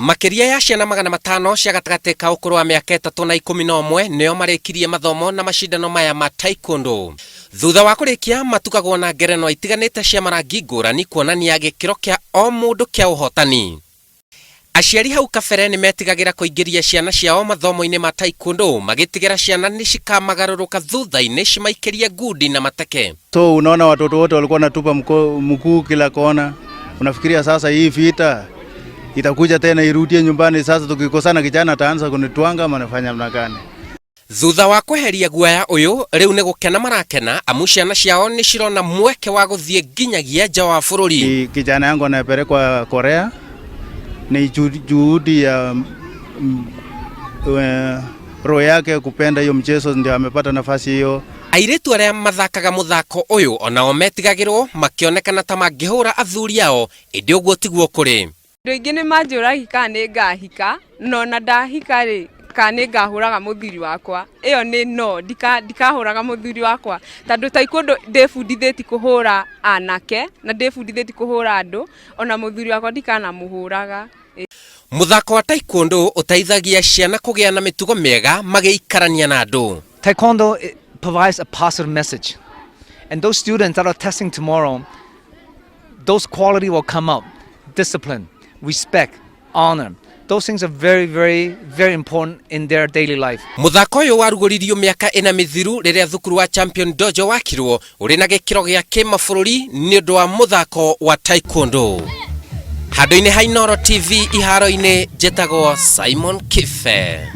Makĩria ya ciana 500 cia gatagatĩ ka ũkũrũ wa mĩaka 3 na 11 nĩo marĩkirie mathomo na macindano maya ma taekwondo. Thutha wa kũrĩkia matugagwo na ngerenwa itiganĩte cia marangi ngũrani kuonania gĩkĩro kĩa o mũndũ kĩa ũhotani. Aciari hau kabere nĩ metigagĩra kũingĩria ciana ciao mathomo-inĩ ma taekwondo magĩtigĩra ciana nĩ cikamagarũrũka thutha-inĩ cimaikĩrie ngundi na mateke. So unaona watoto wote walikuwa wanatupa mguu kila kona. Unafikiria sasa hii vita itakuja tena irudie nyumbani. Sasa tukikosana, kijana ataanza kunitwanga ama nafanya namna gani? Thutha wa kweheria guoya ũyũ, rĩu nĩ gũkena marakena amu ciana ciao nĩ cirona mweke wa gũthiĩ nginyagia nja wa bũrũri. Kijana yangu anapelekwa Korea, ni juhudi ya roho yake kupenda hiyo mchezo, ndio amepata nafasi hiyo. Airĩtu arĩa mathakaga mũthako ũyũ onao metigagĩrwo makĩonekana ta mangĩhũra athuri ao, ĩndĩ ũguo tiguo kũrĩ. Andũ aingĩ nĩ manjũragia kana nĩ ngahika, no na ndahika rĩ, kana nĩ ngahũraga mũthuri wakwa. Ĩyo nĩ no, ndikahũraga mũthuri wakwa, tondũ taekwondo ndĩbundithĩtie kũhũra anake na ndĩbundithĩtie kũhũra andũ, ona mũthuri wakwa ndikanamũhũraga. Mũthako wa taekwondo ũteithagia ciana kũgĩa na mĩtugo mĩega magĩikarania na andũ. Taekwondo, it provides a positive message. And those students that are testing tomorrow, those quality will come up. Discipline, respect, honor. Those things are very, very, very important in their daily life. Mũthako ũyũ warugũririo mĩaka 4 mĩthiru rĩrĩa thukuru wa Champion Dojo wakirwo ũrĩ na gĩkĩro gĩa kĩmabũrũri nĩ ũndũ wa mũthako wa taekwondo. Handũ-inĩ ha Inooro TV iharo-inĩ, njĩtagwo Simon Kibe.